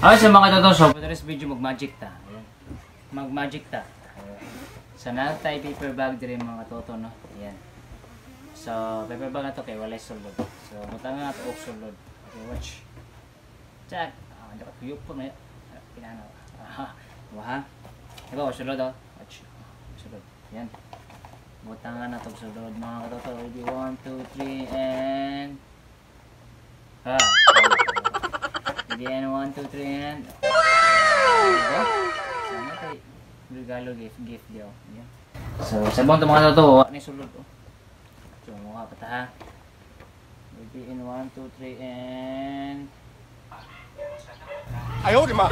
Okay, sa mga totoo, so for this video, mag-magic ta. Ayan. Mag-magic ta. Ayan. So, natay paper bag dire mga toto, no? Ayan. So, paper bag na to kay walay sulod. So, butang nga to og sulod. Okay, watch. Check. Ah, dapat kuyop po na. Pinano. Ah, wah. Diba, sulod oh. Watch. Sulod. Ayan. Butang nga na to og sulod mga katoto. Ready, 1, 2, 3, and... Ah. Ready, and 1, 2, 3, and... Diba? Sana kay regalo gift diyo. Ayan. So, sabon to mga toto. Ni sulod oh. So, mukha pa ta ha. Ready in 1, 2, 3, and... Ayaw, di ma!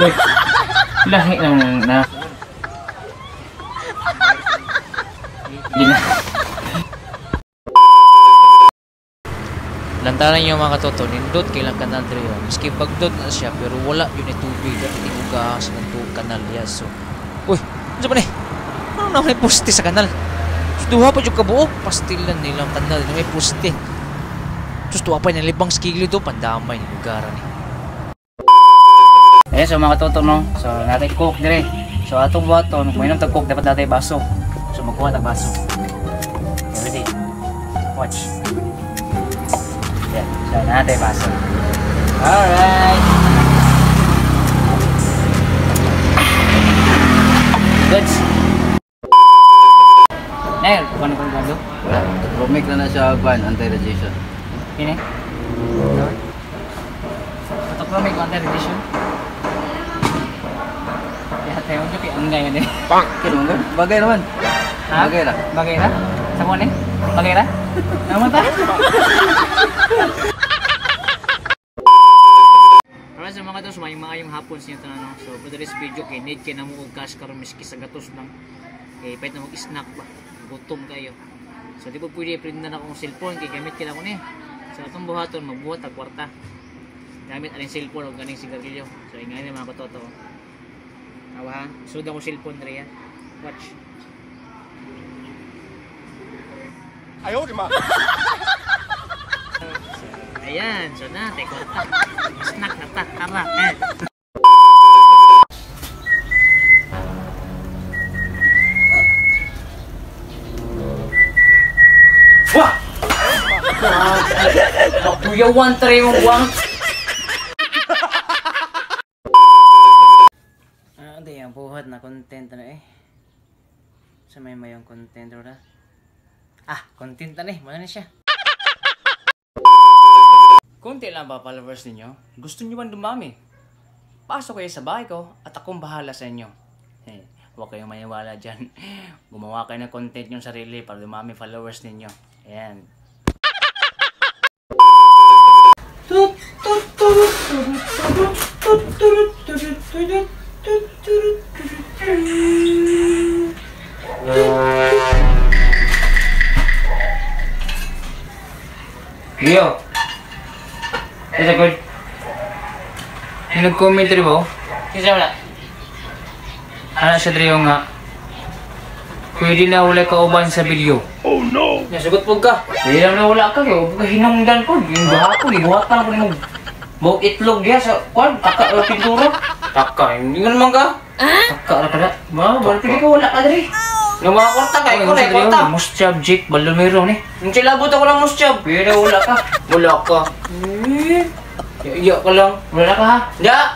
Lahi lang na. Hindi na. Lantaran niyo mga katoto, nindot kay lang kanal diri. Miski bagdot na siya pero wala yun ni tubig at inuga sa tubig kanal ya. So, uy, unsa ba ni? Ano na may poste sa kanal? So, duha pa jud kabuok pastilan nilang kanal na may poste. Sus, duha pa nilibang sa kilid do pandamay ni lugar ni. Ayan, so mga katoto no. So natay coke dire. So atong buhaton, kung mainom tag coke dapat natay baso. So magkuha tag baso. Okay, ready? Watch. Yeah, so natay baso. Alright. Goods. Nail, kuno kuno gado. Romik na na siya kwan anti-radiation. Kini? Patok romik anti-radiation. Ya, tayo ko ang ganyan eh. Pang. Kino man bagay naman. Ha? Bagay ra. Bagay ra? Sa mo ni? Bagay ra? Naman ta? Alright, so mga tos, may maayong hapon sa inyo tanan, no? So for this video kay need kay namo og cash karon miski sa gatos lang. Kay pwede na mag-snack ba. Gutom kayo. So di po pwede print na akong cellphone kay gamit kay nako ni. So atong buhaton magbuhat tag kwarta. Gamit aning cellphone og ganing sigarilyo. So ingay ni mga katoto. Awa ha. Sud akong cellphone diri ha. Watch. Ayaw, di ma! Ayan, so na, take kwarta. Snack na ta, tara. Eh. Wah! Makuyawan tayo yung buwang. Ano di ang buhat na content na eh. Sa may mayong content ra. Ah, content na eh. Mana na siya. Kunti lang ba followers ninyo? Gusto nyo ba dumami? Pasok kayo sa bahay ko at akong bahala sa inyo. Eh, huwag kayong maniwala dyan. Gumawa kayo ng content yung sarili para dumami followers ninyo. Ayan. Leo! Isa good. Yung nag-comment rin mo? Isa wala. Ano siya rin yung nga? Pwede na wala ka uban sa video. Oh no! Nasagot po ka. Pwede na wala ka. Hinungdan ko. Yung baha ko. Ibuhatan ko yung buhok itlog diya sa kwan. Taka o pintura. Taka. Hindi nga naman ka. Taka na pala. Ba, pwede ka wala ka diri. Yung mga kwarta kay ko na kwarta. Mustyab, Jake, Baldomero ni. Yung silabot ako ng mustyab. Pwede wala ka. Wala ka. Eh, iya ka lang. Wala ka ha? Ya.